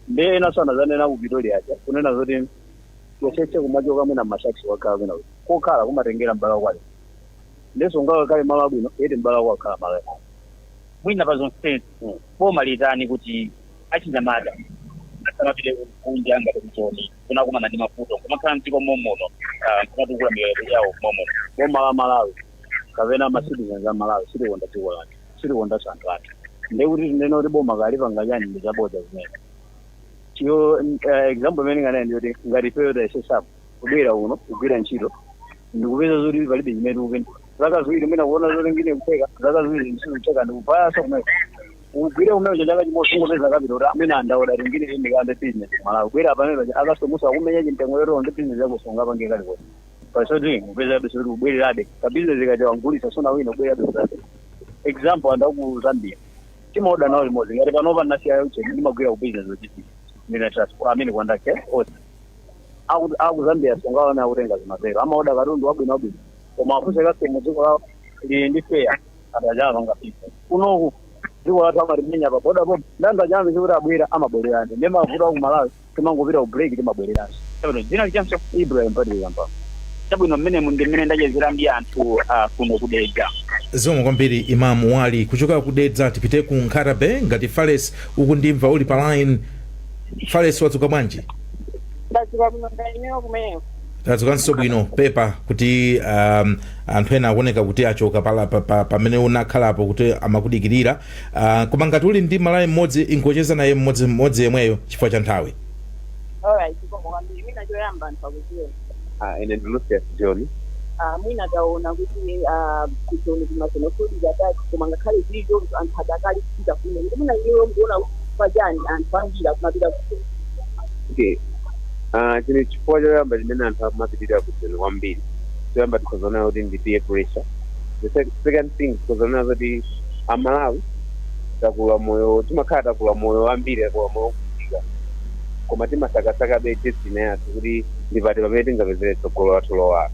Ndi ena anazanena ku Pretoria acha kunena zoti yesetse kumachoka mwina mma shacks, wakhala kwina kuti kokhala kumatengera m'bale wako ali ndiso ungakakhale malo abwino yeti m'bale wako akhala malo ena. Mwina pa zonsezi, boma litani kuti achinyamata asamapite kunja ngati kujoni kunakumana ndi mavuto, kumakhala mdziko momuno, kumatukula miyoyo yawo momuno? Boma la Malawi kapena ma citizens a Malawi silikonda dziko lathu, silikondanso anthu athu. Ndekuti tinene kuti boma kalipanga chani, ndi zabodza zimene chiyo. Example imene nganene ndiyoti ngati ifeyo tayesesapo kubwera kuno kugwira ntchito, ndikupeza zoti palibe chimene tikupindula, zaka 2 mwina kuona zoti ngine kutheka, zaka 2 zinthu ndikupayaso kumene ugwire kumene chaka chimodzi, ungopeza capital kuti amene andaoda tingine ndikambe business Malawi, kubwera pamene akasomusa akumenya chimtengo yotolo ndi business yako sungapange kalikonse. By so doing, upeza bese kuti ubwererabe ka business kaja wangulisa sona wina, ubwererabe ku Zambia. Example, anthu aku Zambia timaoda nawo limodzi. Ngati panopa ndinasiya uche, ndimagwira ku business logistics, ndine transport amene conductor onse aku Zambia sungaona akutenga zimapero, amaoda katundu wabwino wabwino, koma afuse customer dziko lawo. Lili ndi fair, anthu aja amapanga business. Kunoku dziko lathu amalimenya pa boda pomwe, ndi anthu aja amapeza kuti abwera, amabwererani. Ndi mavuto aku Malawi, timangopita ku break, timabwereranso. Chabwino, dzina lichanso? Ibrahim Patrick Kampamba. Chabwino, mmenemu ndi mmene ndachezera ndi anthu kuno kuDedza. Zikomo kwambiri, Imamu Wali kuchoka kuDedza. Tipite ku Nkhata Bay. Ngati Fales ukundimva, uli pa line. Fales, wadzuka bwanji? Ndadzuka bwino, ndainewo kumeneko? Tadzukanso bwino. Pepa kuti anthu ena akuoneka kuti achoka pamene unakhalapo kuti amakudikirira, koma ngati uli ndi Malawi mmodzi, ingocheza naye mmodzi mmodzi yemweyo chifukwa cha nthawi. Alright, zikomo kwambiri. Mwina choyamba, anthu akudziwa? Ah, ine ndi Lucius John. Mwina taona kuti kuJoni kuma xenophobic attack, koma ngakhale zilicho anthu adakali kupita kuno, kuti mwina iwe mukuona kuti chani anthu ambiri akumapita kuJoni? Okay. Ah, chine chifukwa choyamba chimene anthu akumapitirira kuJoni kwambiri, choyamba tikhozaona kuti ndi peer pressure. The second thing, tikhozaona kuti Amalawi takula moyo, timakhala takula moyo ambiri, takula moyo wovutika, koma timasakasakabe destiny yathu kuti ndipati pamene tingapezere tsogolo lathu lowala.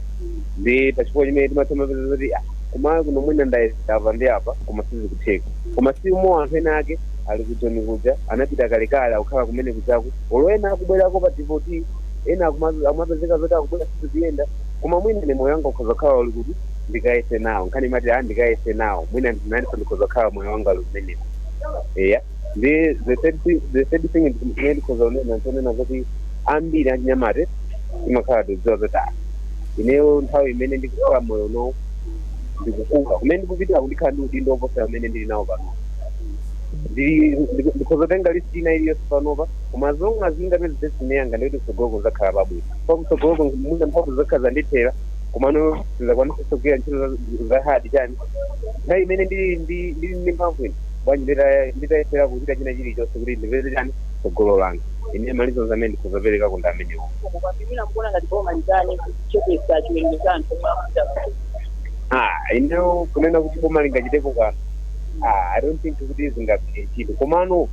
Ndi pachifukwa chimene timathamapeza kuti kumalawi kuno mwina ndayesa apa ndi apa, koma sizikutheka. Koma simo anthu ena ake ali kuJoni kuja, anapita kalekale, akukhala kumene kujaku, olo ena akubwerako pa deportee, ena akumapezeka zoti akubwera, sizikuyenda, koma mwina ine moyo wanga ukhoza kukhala uli kuti ndikayese nawo. Nkhani imati ndikayese nawo, mwina ndinanso ndikhoza kukhala moyo wanga uli kumeneko. Eya, ndi the third thing imene ndikhoza kunena, ntonena zoti ambiri achinyamata timakhala tidziwa zoti ineyo nthawi imene ndikukhala moyo uno, ndikukula, kumene ndikupitira kundikhala ndi udindo woposa amene ndili nawo pano. Ndikhoza kutenga risk ina iliyonse panopa, koma as long as ndingapeze destiny yanga, ndikuti kutsogoloko nzakhala pabwino. Pa kutsogoloko mwina mphamvu zakhala zandithera, komano sizakwanisa kugwira ntchito za hard chani. Nthawi imene ndili ndi mphamvu ine, bwanji nditayesera kuchita china chilichonse kuti ndipeze chani, tsogolo langa ine? Malizo amene ndikhoza kupereka ndi amenewo. Kwambiri. Mukuona ngati boma litani kuchepesa chiwerengero cha anthu omwe akupita kuJoni? Ineyo kunena kuti boma lingachitepo kanthu, I don't think kuti zingagwire ntchito. Komano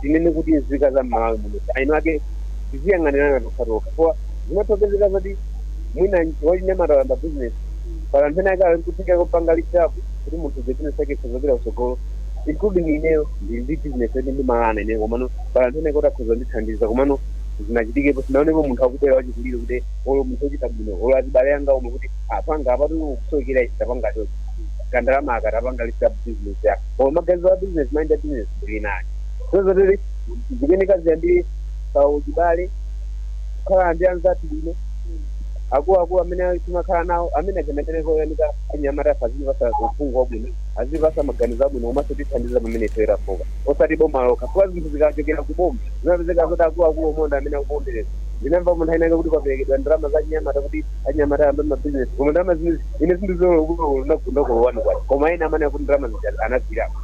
tinene kuti nzika za Mmalawi muno aino ake tiziyang'anirana tokhatokha, kwa zimathokozeka zoti mwina wachinyamata wayamba business, pala anthu ena ake ali kutheka kupanga lift up kuti munthu business yake ikhoza kutsogolo, including ineyo ndili ndi business yoti ndimalana ineyo, komano pala anthu ena ake akhoza kundithandiza. Komano zinachitikepo, sinaonepo munthu akubwera wachikulire kuti olo munthu ochita bwino, olo azibale anga omwe, kuti apanga apatu kusowekera ichi, tapanga chochi, kandalama akati apanga lift up business yako. Koma maganizo a business mind ya business ndili nayo. So zoteri zikuyeneka ziyambire pa uchibale, kukhala ndi anzathu bwino, akuluakulu amene timakhala nawo, amene ajameterekoyanika anyamata azipasa uphungu wabwino, azipasa maganizo abwino, komanso tithandiza pamene ife tafoka, osati boma lokha. Kuwa zinthu zikachokera ku boma, zimapezeka zoti akuluakulu omonda amene akupondereza. Ndinamva munthu ainake kuti kwaperekedwa ndalama za anyamata kuti anyamata ayambe mabizinesi, koma ndalama zimene ine sindizolowani kwati, koma ena amene akuti ndalama zija anagwirako.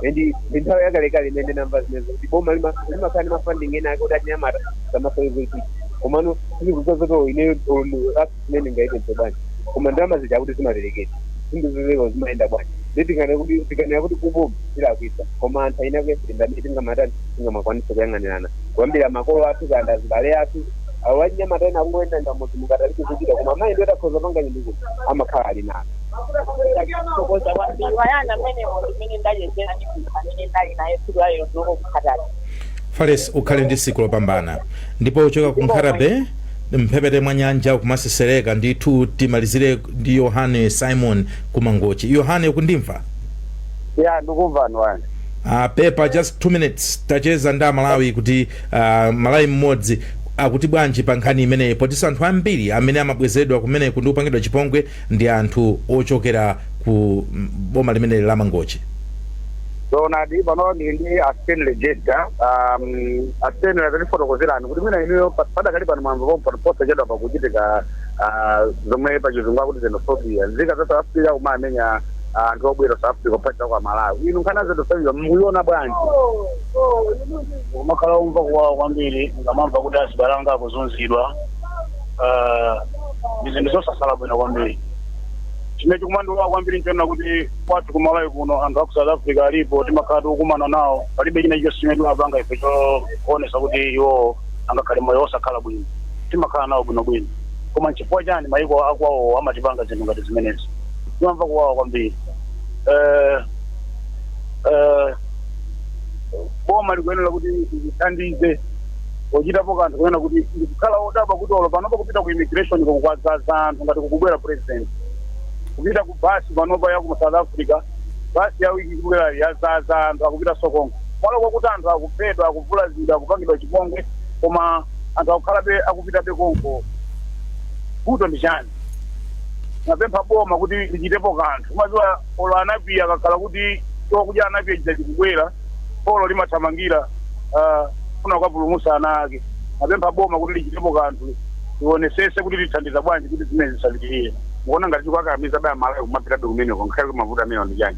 And ndi nthawi yakalekale imene ndinamva zimenezo kuti boma limakhala ndi mafunding ena ake kuti anyamata samasowe, komano sizikudziwa zoti ineyo imene ngaitenso bwanji, koma ndalama zija kuti zimaperekedwa, sindizozeka zimayenda bwanji. Ndi tikanena kuti kuboma tilakwitsa, koma anthu aina kuyesenda amene tingamatani, tingamakwanisa kuyang'anirana, kuyambira makolo athu kanda azibale athu awo anyamata ena akungoyenda ndamudzi mungatalike kuchita, koma amayi ndiwo takhoza panga nyinduku amakhala ali nazo. Thokoza kwambiri, Wayana. Mmenemo ndimene ndachezera ndi munthu amene ndali naye tsiku lalero ndiloko kukhatati. Fales, ukhale ndi tsiku lopambana. Ndipo kuchoka ku Nkhata Bay, mphepete mwa nyanja kumasesereka ndithu, timalizire ndi Yohane Simon kuMangochi. Yohane, ukundimva? Ya, ndikumvani wani. Pepa, just 2 minutes. Tacheza ndi Amalawi kuti Malawi mmodzi akuti bwanji pa nkhani imeneyi, potinso anthu ambiri amene amabwezedwa kumeneku ndi kupangidwa chipongwe ndi anthu ochokera ku boma limeneli la Mangochi? Zoonadi, pano ndili ndi a Stanley Jester. A Stanley, atatifotokozerani kuti mwina inuyo padakali pano mwamva pomwe posachedwa pakuchitika zomwe pachizungu akuti xenophobia, nzika za South Africa kumamenya anthu obwera South Africa kuphatira kwa Malawi. Inu nkhani ya xenophobia mukuiona bwanji? Umakhala umva kuwawa kwambiri ngamamva kuti azibale anga akuzunzidwa. Ndi zinthu zosakhala bwino kwambiri. Chimene chikumandiwawa kwambiri nchonena kuti kwathu kuMalawi kuno anthu aku South Africa alipo, timakhala tikukumana nawo, palibe china chilichonse chimene timapanga ife choonesa kuti iwo angakhale moyo osakhala bwino. Timakhala nawo bwinobwino, koma nchifukwa chani mayiko akwawo amatipanga zinthu ngati zimenezi? Timamva kuwawa kwambiri. Boma likuyenera kuti lithandize pochitapo kanthu, kunena kuti ndikukhala odabwa kuti olo panopa kupita ku immigration kukwadzaza anthu ngati kukubwera president. Kupita ku basi panopa ya ku South Africa, basi ya wiki ikubwera yazaza anthu akupita Sokongo, malo kwakuti anthu akuphedwa, akuvulazidwa, akupangidwa chipongwe, koma anthu akukhalabe akupitabe konko. Vuto ndi chani? Napempha boma kuti lichitepo kanthu. Umadziwa, olo anapiya akakhala kuti chokudya anapiya chija chikubwera, olo limathamangira kufuna kukapulumutsa ana ake. Napempha boma kuti lichitepo kanthu, lionesese kuti lithandiza bwanji kuti zimene zisapitirire. Mukuona ngati chikuwakakamiza baya Malawi kumapitabe kumeneko ngakhale kuti mavuto amenewa ndi chani?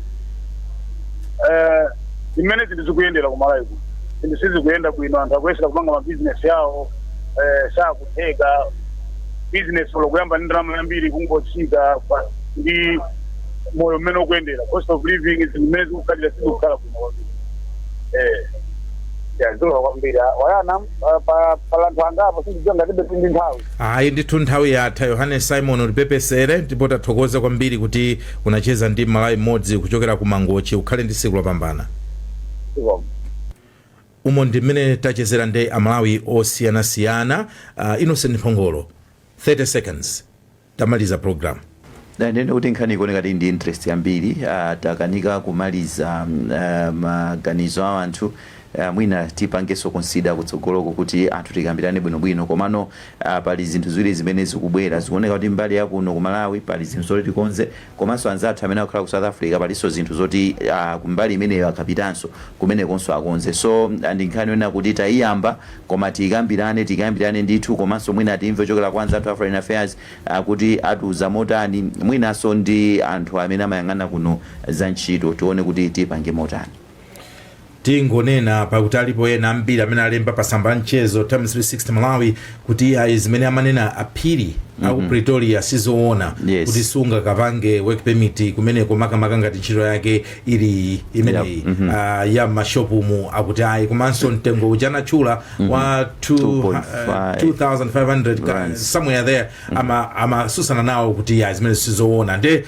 Imene zinthu zikuyendera ku Malawi kuno, zinthu sizikuyenda bwino. Anthu akuyesera kupanga mabizinesi yawo, sakutheka. Bizinesi olo kuyamba ndi ndalama yambiri kungotsika ndi moyo mmene ukuyendera, cost of living, zinthu mmene zikukhalira sizikukhala bwino kwambiri. Yazula kwambiri wayana pala anthu angapo, sindidziwa ngatibe tindi nthawi. Ayi ndithu, nthawi yatha. Yohane Simon, ulipepesere, ndipo tathokoza kwambiri kuti unacheza ndi Malawi mmodzi kuchokera ku Mangochi. Ukhale ndi tsiku lopambana. Zikomo. Umo ndi mmene tachezera ndi Amalawi osiyanasiyana. Innocent Mphongolo, 30 seconds, tamaliza program. Ndinene kuti nkhani ikuoneka ndi interest yambiri, takanika kumaliza maganizo a anthu. Mwina tipangenso consider kutsogoloko kuti anthu tikambirane bwinobwino. Komano pali zinthu ziwiri zimene zikubwera. Zikuoneka kuti mbali yakuno ku Malawi pali zinthu zoti tikonze, komanso anzathu amene akukhala ku South Africa palinso zinthu zoti kumbali imeneyo akapitanso kumenekonso akonze. So ndi nkhani yonena kuti tayiyamba, koma tiyikambirane, tikambirane ndithu. Komanso mwina timve kuchokera kwa anzathu a Foreign Affairs kuti atiuza motani, mwinanso ndi anthu amene amayang'ana kuno za ntchito, tione kuti tipange motani. Tingonena pakuti alipo ena ambiri amene alemba pa tsamba la mchezo Times 360 Malawi kuti ayi, zimene amanena aphiri aku Pretoria sizoona, kuti sungakapange work permit kumeneko, makamaka ngati ntchito yake ili imeneyi ya mashopumu. Akuti ayi, komanso mtengo uja anatchula wa 2.5 2500 rands. Somewhere there amasusana nawo kuti ayi, zimene sizoona. Nde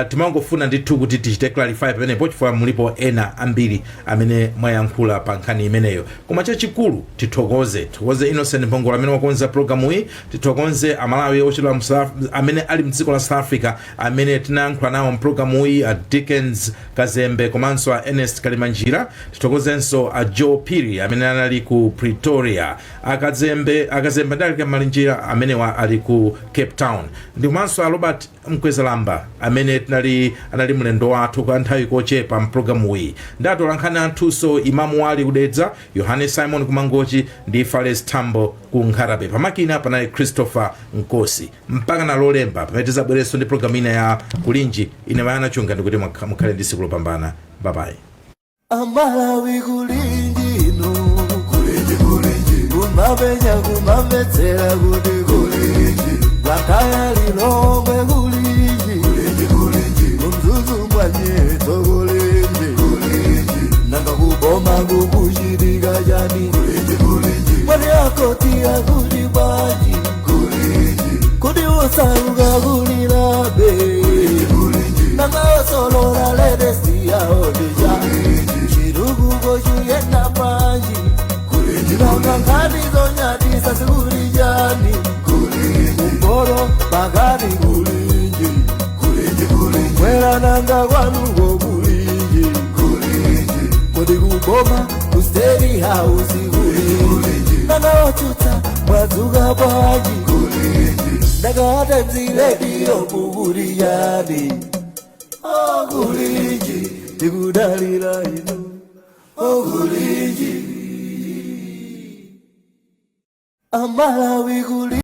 timangofuna ndithu kuti tichite clarify pamenepo, chifukwa mulipo ena ambiri amene mwayankhula pa nkhani imeneyo. Koma chachikulu tithokoze Innocent Mphongolo amene wakonza programu iyi. Tithokoze Amalawi ochokera mu amene ali mdziko la South Africa amene tinayankhula nawo mpulogalamu iyi, a Dickens Kazembe komanso a Ernest Kalimanjira. Tithokozenso a Joe Piri amene anali ku Pretoria, akazembe akazembe ndi Kalimanjira amenewa ali ku Cape Town, ndikomanso a Robert Mkwezalamba amene anali mlendo wathu kwa nthawi kochepa mpulogalamu iyi, ndi atolankhani athunso Imamu Ali Kudedza, Yohane Simon Kumangochi ndi Fales Tambo ku Nkharabe. Pamakina panali Christopher Nkosi. Mpaka na Lolemba pamene tizabwerenso ndi programu ina ya Kulinji, ine Mayana Chunga ndikuti mukhale ndi tsiku lopambana. Bye bye. Amalawi, kulinji inu, kulinji, kulinji, kumapenya kumamvetsera kuti kulinji, Blantyre, Lilongwe, kulinji, kulinji, kulinji, kuMzuzu mwanyeto, kulinji, kulinji, nanga kuboma kukuchitika chani? Kulinji, kulinji, mwani akoti akuti bwanji? Kulinji, kuti usauka kulilabe? Kulinji, nanga osolola latest yawo ndija chitukuko chiyenda bwanji? Nanga nkhani zonyadisa zikuli chani? Kumporo pakati, kulinji, kwera nanga kwanuko, kulinji, kodi kuboma ku State House, kulinji, nanga otsutsa mwadzuka bwanji? Nanga Times Radio kukuli chani? Oh, kulinji, tikudalira inu. Oh, kulinji, Amalawi kuli.